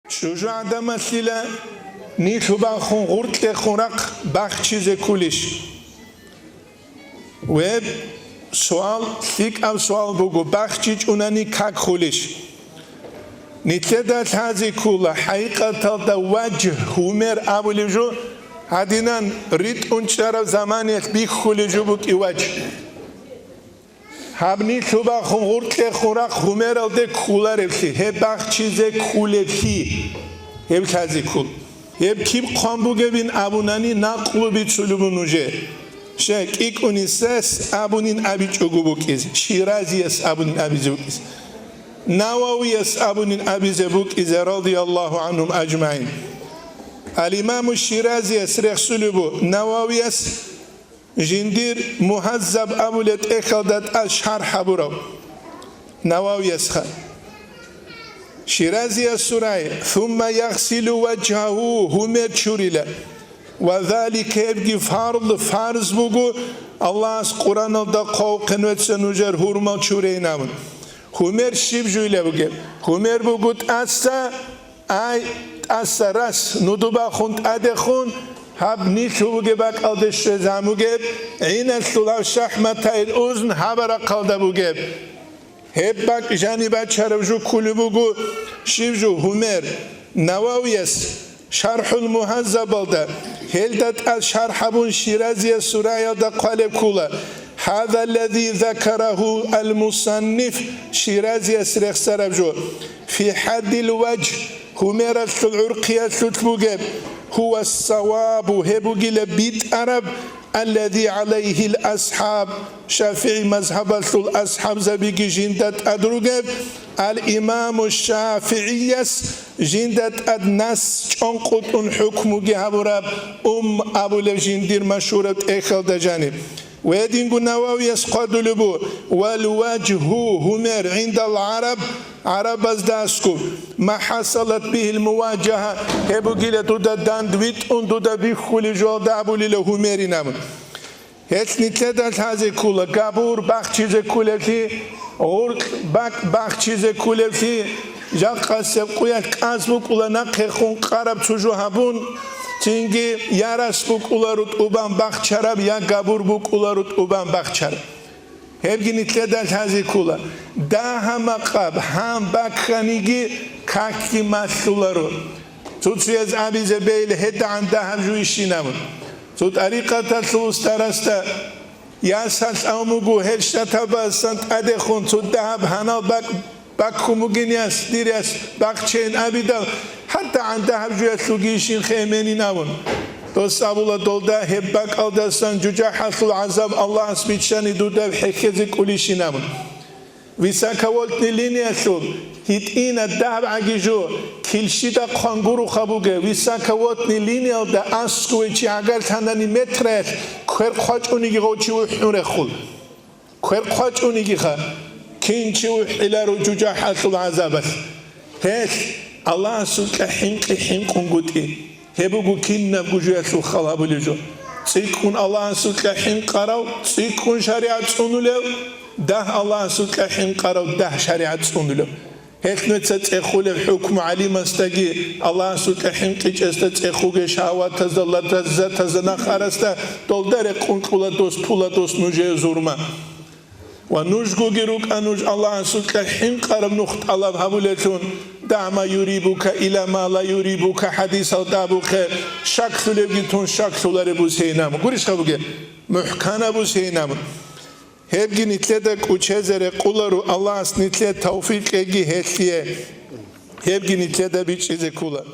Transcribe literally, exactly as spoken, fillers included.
ЧӀужугӀадамалъила нилъ бахун гъуркьехун рахъ бахчизе ккулищ? Гьеб суал, лъикӀаб суал буго, бахчичӀунани как хулищ? Нилъеда лъазе ккола, хӀакъикъаталда важгь, гьумер абулеб жо, гьадинан ритӀун чӀараб заманиялъ бихьулеб жо букӀи важгь. Гьаб нилъ бахун гъуркьехун рахъ гьумералде кколареблъи, гьеб бахчизе кколеблъи, гьеб лъазе ккол. Гьеб киб хъван бугебин абунани накълу бицулеб нужее. Щай, кӀикӀунисас абунин абичӀого букӀизе, Ширазияс абунин абизе букӀизе, Нававияс абунин абизе букӀизе, радияллагьу гӀанхум ажмагӀин. Ал-Имаму Ширазияс рехсулеб бу, Нававияс жиндир Мугьаззаб абулеб тӀехьалда тӀад шархӀ гьабурав Нававиясха. Ширазияс сурай: «Сумма ягъсилу важгьагьу», гьумер чурила. «Ва залика», гьебги фард, фарз буго, Аллагьас Къуръаналда хъвавухъе нужер гьурмал чурейин абун. Гьумер щиб жуйла бугеб? Гьумер буго тӀаса, ай, тӀаса рас, нуду бахун тӀадехун, гьаб нилъ бугеб бакӀалде щвезаб бугеб, гӀиналъул гьав шахӀматайл узн гьаб рахъалда бугеб. Гьеб бакӀ жаниб бачараб жо кколеб буго, щиб жо гьумер, Нававияс ШархӀул Мугьаззабалда, гьелда тӀад шархӀ гьабун Ширазияс сураялда хъвалеб ккола: «Гьаза ллази закарагьу ал-мусанниф», Ширазияс рехсараб жо, «фи хӀаддил важгь», гьумералъул гӀурхъиялъулъ бугеб, «гьува ссавабу», гьеб бугила битӀараб, «аллази гӀалайгьил асхӀаб», ШафигӀи мазгьабалъул асхӀабзабиги жинда тӀад ругеб, ал-Имаму ШафигӀияс жинда тӀад нас чӀонкъутӀун хӀукмуги гьабураб Умм абулеб жиндир машгьураб тӀехьалда жаниб. Ва гьединго Нававияс хъвалеб бу: «Вал важгьу», гьумер, «гӀиндал гӀараб», гӀарабазда аскӀуб, «ма хӀасалат бигьил муважагьа», гьеб бугила дуда дандвитӀун дуда бихьулеб жоялда абулила гьумерин абун. Гьелъ нилъеда лъазе ккола габур бахчизе кколеблъи, гъуркь бакӀ бахчизе кколеблъи, жакъасеб къуялъ кӀаз букӀула нахъехун къараб цо жо гьабун, цинги я рас букӀуларо тӀубан бахчараб, я габур букӀуларо тӀубан бахчараб. Гьебги нилъеда лъазе ккола. Дагьа-макъаб гьан бакканиги какги малъуларо. Цо-цояз абизе бегьила гьедагӀан дагьаб жуйищин абун. Цо тӀарикъаталъул устарасда ясалъ авун буго, гьел щатабазсан тӀадехун цо дагьаб гьанал бакӀ баккун бугин яс, дир яс, бахчейин абидал, гьадагӀан дагьаб жуялъулгийищин хеменин абун. Дос абула долда гьеб бакӀалдасан жужахӀалъул гӀазаб Аллагьас биччани дуда хӀехьезе кӀулищин абун. Высоковольтный линиялъул гьитӀина дагьаб гӀаги жо, килщида хъван гуроха бугеб, высоковольтный линиялда аскӀове чи гӀагарлъанани метраялъ квер хъвачӀониги гъов чи вухӀун рехул. Квер хъвачӀонигиха, кин чи вухӀиларо жужахӀалъул гӀазабалъ. Гьелъ Аллагьасукьа хӀинкъи хӀинкъунгутӀи. Гьеб буго кинабго жоялъул хал гьабулеб жо. ЦӀикӀкӀун Аллагьасукьа хӀинкъарав, цӀикӀкӀун шаригӀат цӀунулев, дагь Аллагьасукьа хӀинкъарав, дагь шаригӀат цӀунулев. Гьелъ нуца цӀехулеб хӀукму гӀалимасдаги, Аллагьасукьа хӀинкъичӀесда цӀехуге, шагьаватазда, лаззатазда, нахарасда, долда рекъон кьула дос, пула дос нужее зурма. Ва нужгоги рукӀа нуж Аллагьасукьа хӀинкъараб нух тӀалаб гьабулелъун, «даъ ма юрибука ила ма ла юрибука» хӀадисалда абухъе, щаклъулебги тун щаклъулареб бусейин абун. Гурищха бугеб? МухӀканаб бусейин абун. Гьебги нилъеда кӀучезе рекъоларо, Аллагьас нилъее тавфикъ кьеги гьелъие. Гьебги нилъеда бичӀчӀизе ккола.